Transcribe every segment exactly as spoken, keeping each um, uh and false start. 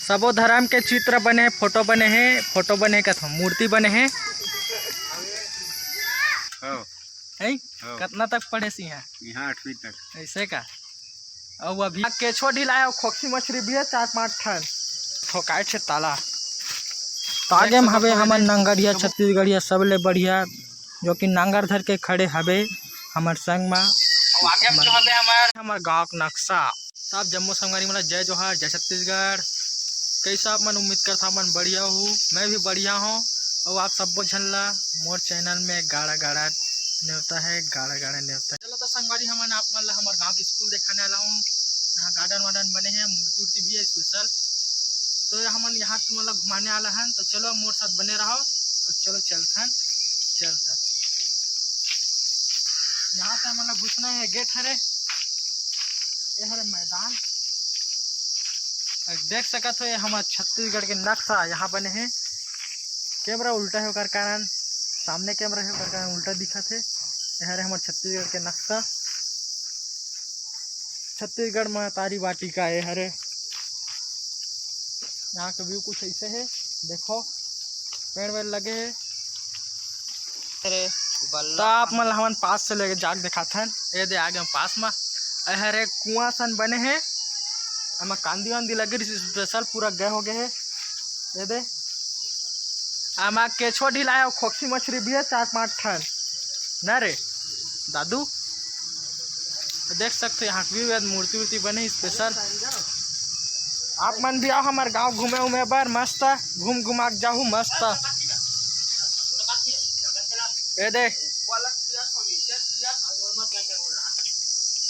सबो धर्म के चित्र बने हे, फोटो बने हे, फोटो बने हे कथम, मूर्ति बने हे। हाँ। है? हाँ। कतना तक पढ़े सी यहाँ? यहाँ आठवीं तक। ऐसे का? अउ अभी केछो ढिलाय अउ खोखी मछरी भी हे, चार पांच ठन। ठोकाय छे ताला। तो आगे में हवे हमर नंगरिया छत्तीसगढ़िया सबले बढ़िया, जो कि नांगर धर के खड़े हवे हमर संग मा। अउ आगे में जो हवे हमर, हमर गांव के नक्शा। सब जम्मो संगवारी मन ला जय जोहार, जय छत्तीसगढ़। कैसा आप मन? उम्मीद करता आप मन बढ़िया हो, मैं भी बढ़िया हूँ। अउ आप सब्बो झन ला मोर चैनल में गाड़ा गाड़ा नेवता है, गाड़ा गाड़ा नेवता है। चलो तो संगवारी, हमन आप मन ला हमर गांव के स्कूल देखाने वाला हूँ। यहाँ गार्डन वार्डन बने हैं, मूर्ति उर्ति भी है स्पेशल। तो हमन यहाँ तुमन ला घुमाने वाला हन, तो चलो मोर साथ बने रहो। तो चलो चलथन, चलथन। यहाँ से हमन ला घुसना है, गेट हरे, ये हरे मैदान। अउ देख सकत हो, ये हमर छत्तीसगढ़ के नक्शा यहाँ बने हे। कैमरा उल्टा हे, ओकर कारण, सामने कैमरा हे, ओकर कारण उल्टा दिखत हे। ये हरे हमर छत्तीसगढ़ के नक्शा, छत्तीसगढ़ महतारी वाटिका, ये हरे। यहाँ के व्यू कुछ ऐसे हे, देखो, पेड़ वेड़ लगे हे। अरे, तो आप मन ला हमन पास से लेके जाके दिखाथन। ये दे, आगे हम पास मा, ए हरे कुआं सन बने हे, एमा कांदी वांदी लगे रहिस, स्पेशल पूरा गए हो गए हे। ये दे, एमा केछो ढिलाय अउ खोखी मछरी भी हे, चार पांच ठन, ना रे दादू? देख सकते हो, यहाँ भी मूर्ति उर्ति बने स्पेशल। आप मन भी आओ हमर गांव घूमे उमे बर, मस्त घूम घुमा के जाहू, मस्त। ये दे,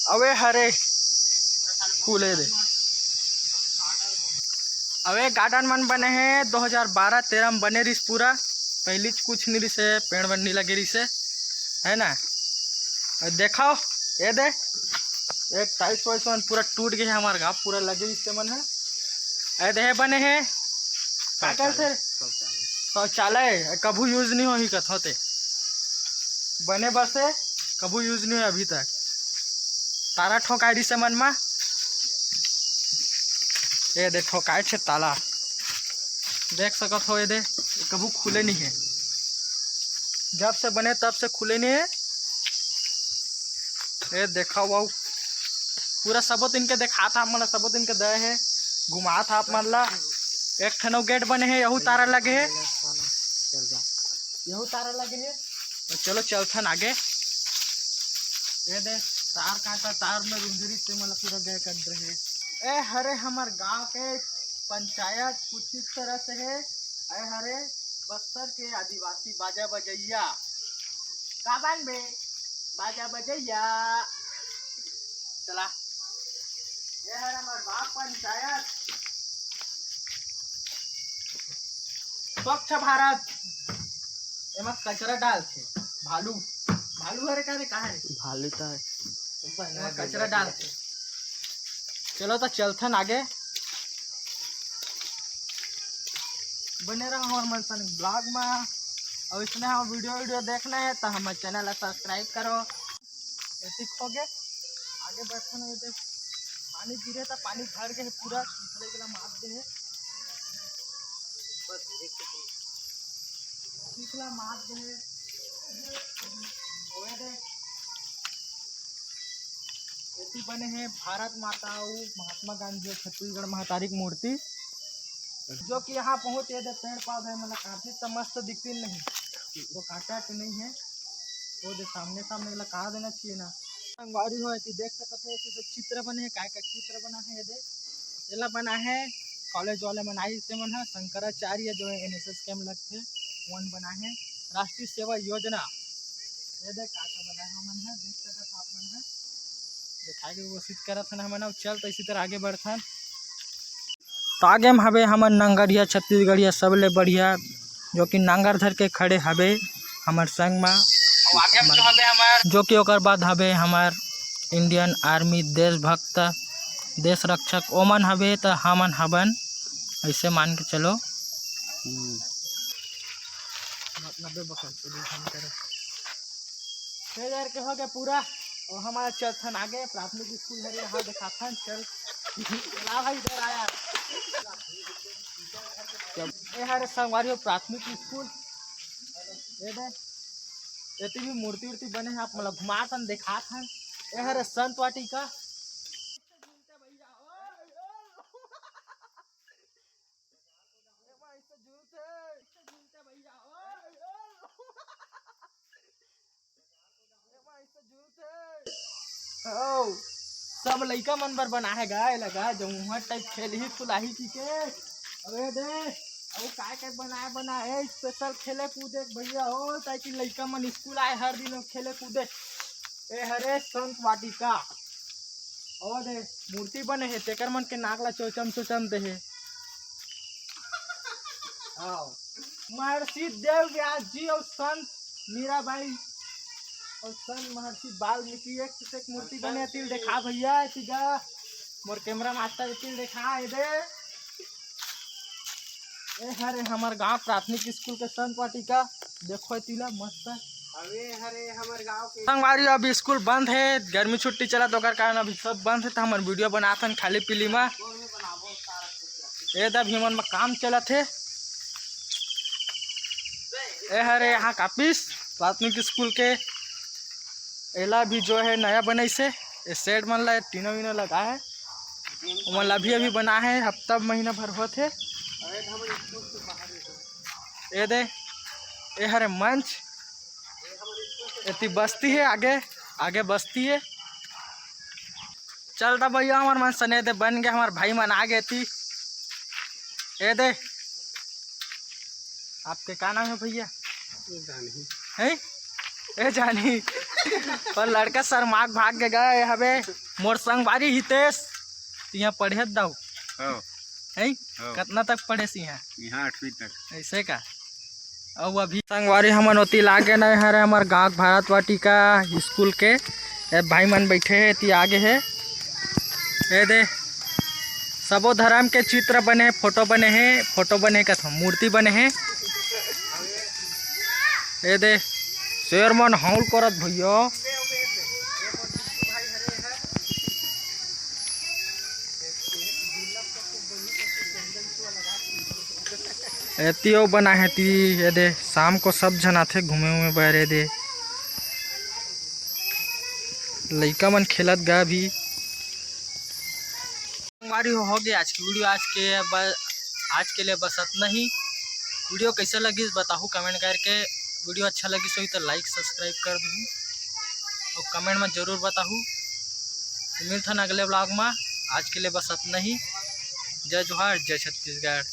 अबे हरे फूल, ये दे। अबे गार्डन मन बने हे, दो हज़ार बारह तेरह में बने रिस पूरा, पहली कुछ नहीं रिस हे, पेड़ वेड़ नहीं लगे रिस हे, है ना? अउ देखाओ, ये दे, एक टाइल्स वाइल्स मन पूरा टूट गए हे, हमर गाँव पूरा लगे रिस हे मन हे। ये दे बने हे, का कहते? शौचालय। शौचालय कभू यूज नहीं होही कथों ते, बने बस हे, कभू यूज नहीं होय अभी तक। ताला ठोकाय रिस हे मन मा, ये दे ठोकाय छे ताला, देख सकत हो, ये दे, ये कभू खुले नहीं हे, जब से बने तब से खुले नहीं हे। ये देखा, वाओ, पूरा सबो दिन के देखात हा, मतलब सबो दिन के दे हे, घुमात हा आप मन ला। एक ठन अउ गेट बने हे, यहू ताला लगे हे, यहू ताला लगे हे। तो चलो चलथन आगे। ये दे, तार कांटा, तार में रुंझरी ते मन ला पूरा गए कर दे हे। ए हरे हमर गांव के पंचायत कुछ इस तरह से हे। ए हरे बस्तर के आदिवासी बाजा बजैया, का बान बे? बाजा बजैया। चला, ये हरे हमर गांव पंचायत। स्वच्छ भारत, एमा कचरा डालथे। भालू, भालू हरे का रे, का हरे? भालू तो है। एमा कचरा डालथे। चलो तो चलथन आगे, बने रहो हमर मन सन ब्लॉग मा। अउ इसने हम वीडियो वीडियो देखना है तो हमर चैनल ला सब्सक्राइब करो। एतिक हो गे, आगे बढ़थन। ये देख, पानी गिरे त पानी भर गे हे पूरा, पिछले गला मार दे हे। बस, देख सकते हो। पिछला मार दे हे। ओए दे। एती बने हे भारत माता अउ महात्मा गांधी अउ छत्तीसगढ़ महतारी के मूर्ति। जो कि यहाँ पहुँच, ये दे पेड़ पौधे मतलब काटथे त मस्त दिखती नहीं, तो काटा के नहीं है, वो दे सामने सामने वाला काट देना चाहिए ना। संगवारी हो, एती देख सकत हो, एती तो चित्र बने हे, काय का चित्र बना है ये दे, एला बना है कॉलेज वाले मन आइस ते मन ह, शंकराचार्य जो एनएसएस कैंप लगथे, वन बना है, राष्ट्रीय सेवा योजना, ये दे का का बना है मन ह, देख सकत हो आप मन ह, दिखाए के कोशिश करत हन हमन, अब चल तो इसी तरह आगे बढ़थन। तो आगे में हवे हमर नंगरिया छत्तीसगढ़िया सबले बढ़िया, जो कि नांगर धर के खड़े हवे हमर संग मा, जो कि ओकर बाद हवे हमर इंडियन आर्मी, देशभक्त, देश रक्षक, ओमन हवे त हमन हबन, ऐसे मान के चलो। छह हजार के हो गया पूरा। और हमारा चलथन आगे, प्राथमिक स्कूल हरे, यहाँ दिखाथन। चल, चला भाई, इधर आया। ए हरे संगवारी हो प्राथमिक स्कूल। ए दे, एती भी मूर्ति उर्ति बने हे, आप मन ला घुमात हन, देखात हन। ए हरे संत वाटिका। ओ, सब लइका मन बर बनाए गा, एला गा, जो उहाँ टाइप खेलही खुलाही की के। अबे दे, अउ काय काय बनाए, बनाए, स्पेशल खेले कूदे के भैया हो, ताकि लइका मन स्कूल आए हर दिन खेले कूदे। ए हरे संत वाटिका। ओ दे, मूर्ति बने हे, तेकर मन के नाक ला चोचम चोचम दे हे। आओ। महर्षि देव व्यास जी अउ संत मीराबाई अउ संत महर्षि वाल्मीकि एक से एक मूर्ति बने हे। तिल देखा भैया, एती गा मोर कैमरा मास्टर, तिल देखा, ए दे। ए हरे हमर गांव प्राथमिक स्कूल के संत वाटिका, देखो एती ला मस्त। अबे हरे हमर गांव के संगवारी, अभी स्कूल बंद हे, गर्मी छुट्टी चलत, ओकर कारण अभी सब बंद हे, त हमन वीडियो बनाथन खाली पीली मा। ए दे अभी हमन मा काम चलत हे। ए हरे यहाँ कापिस प्राथमिक स्कूल के, एला भी जो है नया बनाइस हे, ए शेड मन ला टीना वीना लगा हे, ओमन ला अभी अभी बना हे, हफ्ता महीना भर होत हे। ए दे, ए हरे मंच, एती बस्ती हे, आगे, आगे बस्ती हे। चल त भैया, हमर मन सने दे बन गे, हमर भाई मन आ गे ती। ए दे, आपके का नाम हे भैया? जानी। हैं? ए जानी। पर लड़का शर्मा के भाग गे गा, ए हवे मोर संगवारी हितेश। तिहाँ पढ़े दाऊ। हो। हैं? हो। कतना तक पढ़े सी यहाँ? यहाँ आठवीं तक। ऐसे का? अउ अभी संगवारी हमन ओती लागे न हरे हमर गांव भारत वाटिका स्कूल के। ए भाई मन बैठे हे, एती आगे हे। ए दे, सबो धर्म के चित्र बने हे, फोटो बने हे, फोटो बने हे कथम, मूर्ति बने हे। ए दे, शेर मन हौल करत भैया। एती ओ बना हे ती, ए दे, शाम को सब झन आथे घूमे उमे बर, ए दे। लइका मन खेलत गा भी। संगवारी हो, हो गया आज की वीडियो, आज के ब-, आज के लिए बस इतना ही। वीडियो कैसे लगी बताहू कमेंट करके। वीडियो अच्छा लगी सही तो लाइक सब्सक्राइब कर दू और कमेंट में जरूर बताहू। तो मिलथन अगले व्लॉग में, आज के लिए बस इतना ही। जय जोहार, जय छत्तीसगढ़।